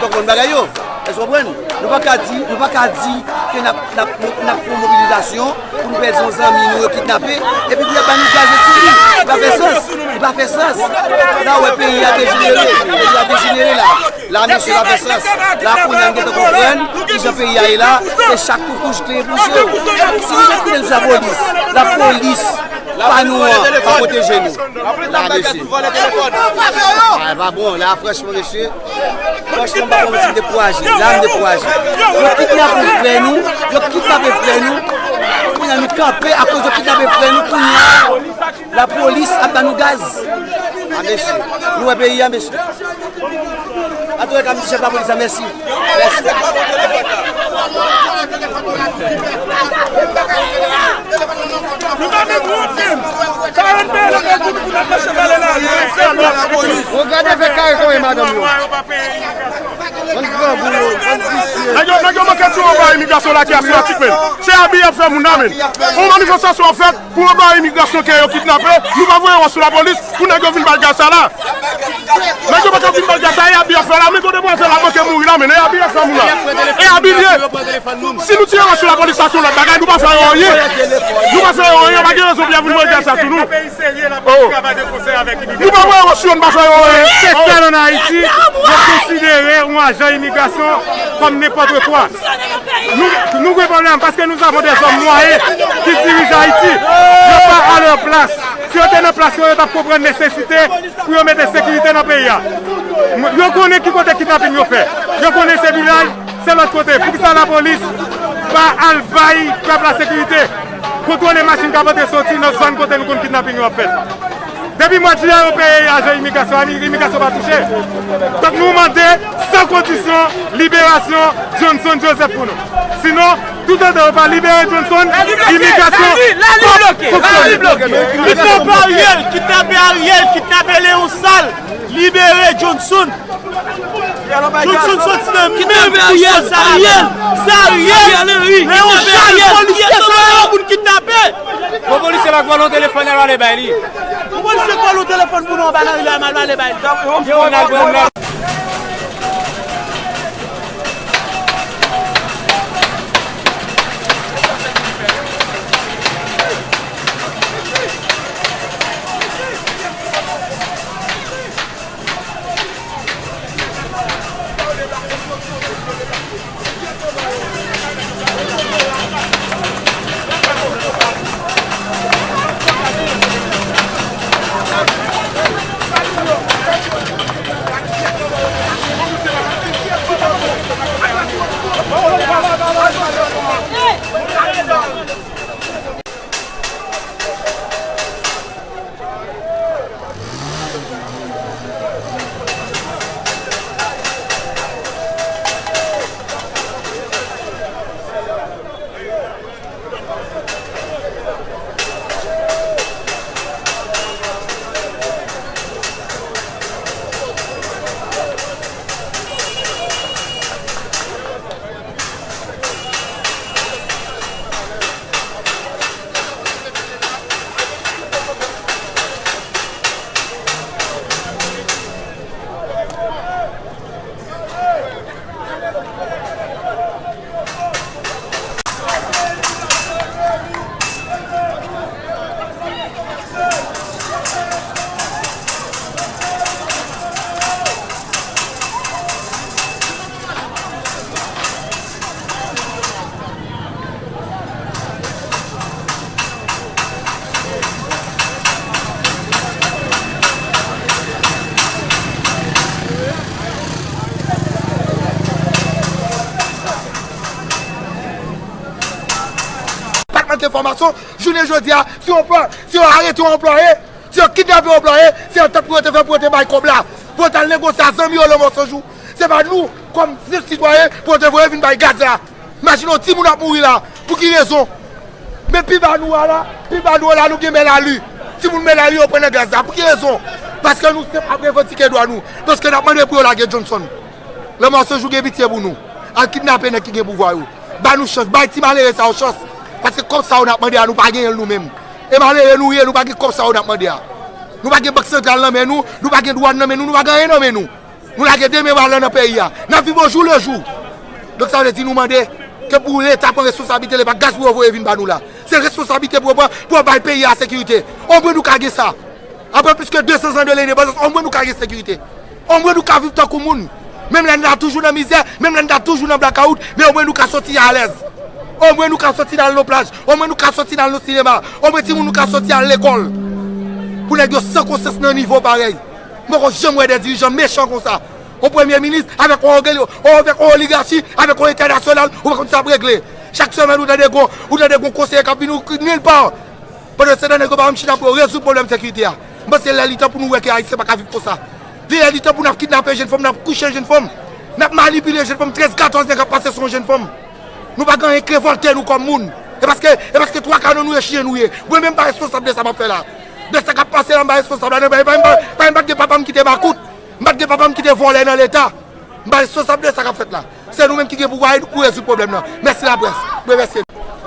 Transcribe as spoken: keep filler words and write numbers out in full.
gentan konprann bagay yo. Èske w konprann? Nou pa ka di, nou pa ka di ke n ap, n ap, n ap fè yon mobilizasyon pou nou pèdi yon zanmi nou yo kidnape, epi pou y ap ba nou gaz etili. Li pa fè sans. Li pa fè sans. La, w wè peyi a dejenere. Peyi a dejenere la. La, mesye, pa fè sans. La, kounye a, nou gentan konprann kijan peyi a ye la. Se chak kout wouj kleye pou je w. Si nou mete kite sou lapolis, lapolis pa nou an pa pwoteje nou. La, mesye. A, pa bon. La, franchman, mesye, franchman, m pa konn si m dekouraje. La, m dekouraje. Yo kidnape frè nou. Yo kidnape frè nou. Kounye a, nou kanpe akoz yo kidnape frè nou. Kounye a, lapolis ap ba nou gaz. A, mesye. Nou wè peyi a, mesye. Antouka, m di chèf lapolis la mèsi. Mèsi. Nou pa menm wont menm. Karant peyi la fè kout pou n ap mache pale la. Regade fè kare kòman madanm yo. Bann grangou yo, bann visye. Nèg yo, nèg yo manke tou anba imigrasyon la ki asou atik menm. Se abi y ap fè moun nan menm. Yon manifestasyon ap fèt. Pou anba imigrasyon ke yo kidnape, nou pa voye wòch sou lapolis pou nèg yo vin bay gaz sa la. Nèg yo pa ka vin bay gaz sa, e abi y ap fè la, men gwo demwazèl la manke mouri la, men e abi y ap fè moun la. E abi l ye. Si nou tire wòch sou lapolis, sa se yon lòt bagay, nou pa fè yo anyen. Nou pa fè yo anyen, pa gen rezon pou y ap vin voye gaz sa sou nou. Oh. Nou pa voye wòch sou yo, nou pa fè yo anyen. Se sèl ann Ayiti, yo Konsidere yon ajan imigrasyon kòm nenpòt kwa. Nou, nou gen pwoblèm paske nous avons des hommes moyens ki dirije Ayiti. Yo pa à leur place. Si yo te nan plas yo, yo t ap konprann nesesite pou yo mete sekirite nan peyi a. Yo konnen ki kote kidnaping yo fè. Yo konnen se vilaj, se lòt kote. Poukisa lapolis pa al bay pèp la sekirite? Kontwole machin k ap antre soti nan zòn kote nou konn kidnaping yo ap fèt. Depi mwa jiyè, yo peye ajan imigrasyon, ami- imigrasyon pa touche. Donk nou mande san kondisyon liberasyon Johnson Joseph pou nou. Sinon, toutotan yo pa libere Johnson, imigrasyon p ap fonksyone. Kidnape Ariel, kidnape Ariel, kidnape Leon Sal, libere Johnson. Johnson soti nan menm Ariel, Ariel, se Ariel. Leon Sal, polisye sa yo pou n kidnape. Bon, polisye la k vòlè yon telefòn, al pale bay li. Yon polisye k vòlè yon telefòn pou nou anba nan ri la, al pale bay li. Yo, n al pran, n al. Pa t manke enfòmasyon, jounen jodi a, si yo pran, si yo arete yon anplwaye, si yo kidnape yon anplwaye, se antant pou yo te fè pou yo te bay kòb la, pou yo t al negosye a zanmi yo Lanmò San Jou. Se pa nou, kòm senp sitwayen, pou yo te voye vin bay gaz la. Imajine w, timoun ap mouri la. Pou ki rezon? Men pi ba nou a la, pi ba nou a la, nou gen Mèlali. Timoun Mèlali yo pran nan gaz la. Pou ki rezon? Paske nou senp ap revandike dwa nou. Paske n ap mande pou yo lage Johnson. Lanmò San Jou gen pitye pou nou. Al kidnape nèg ki gen pouvwa yo. Ba nou chans, bay ti malere sa yo chans. Paske kòb sa yo n ap mande a, nou pa genyen l nou menm. E malere nou ye, nou pa gen kòb sa yo n ap mande a. Nou pa gen bank santral nan men nou, nou pa gen dwàn nan men nou, nou pa gen anyen nan men nou. Nou lage de men balan nan peyi a. N ap viv au jour le jour. Donk sa vle di nou mande ke pou Leta pran responsablite li, pa gaz pou yo voye vin ba nou la. Se responsablite pou yo pran, pou yo bay peyi a sekirite. Omwen nou ka gen sa. Apre plis ke de san zan de lendepandans, omwen nou ka gen sekirite. Omwen nou ka viv tankou moun. Menm lè n ta toujou nan mizè, menm lè n ta toujou nan blakawout, men omwen nou ka soti alèz. Omwen nou ka soti n al nan plaj, omwen nou ka soti n al nan sinema, omwen timoun nou ka soti al lekòl. Pou nèg yo san konsyans nan nivo parèy. M poko janm wè de dirijan mechan konsa. Yon premye minis avèk yon ògè-, yon, avèk yon oligachi, avèk yon entènasyonal, ou pa konn sa ap regle. Chak semèn ou tande gon, ou tande gon konseye k ap vini, ou nil pa. Pandan se tan nèg yo pa janm chita pou yo rezoud pwoblèm sekirite a. M panse lè li tan pou nou wè ke Ayisyen pa ka viv konsa. Li lè li tan pou n ap kidnape jèn fanm, n ap kouche jèn fanm, n ap manipile jèn fanm, trèz, katòz nèg ap pase sou yon jèn fanm. Nou pa gen anyen k revòlte nou kòm moun. E paske, e paske twa ka nan nou e chyen nou ye. Mwen menm m pa responsab de sa m ap fè la. De sa k ap pase la, m pa responsab la. Non, pa, pa, pa, pa, pa gen papa m ki te makout. M pa t gen papa m ki te vòlè nan Leta. M pa responsab de sa k ap fèt la. Se nou menm ki gen pouvwa a pou rezoud pwoblèm nan. Mèsi laprès. Mwen remèsye nou.